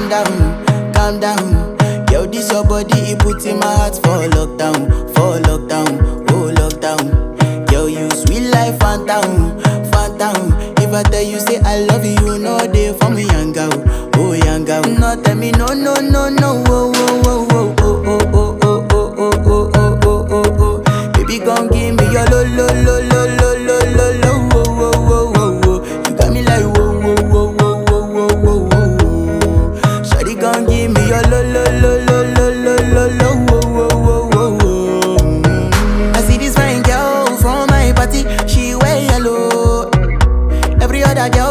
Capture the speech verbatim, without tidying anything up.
down, calm down. Yo, this your body, it put in my heart for lockdown, for lockdown, oh lockdown. Yo, you sweet life, phantom, phantom. If I tell you say I love you, no day for me, young girl, oh young girl. No tell me no, no, no, no, oh, oh, oh, oh, oh, oh, oh, oh, oh, oh, oh, oh, oh, oh. Baby, gon' give me your lo, lo, lo, lo.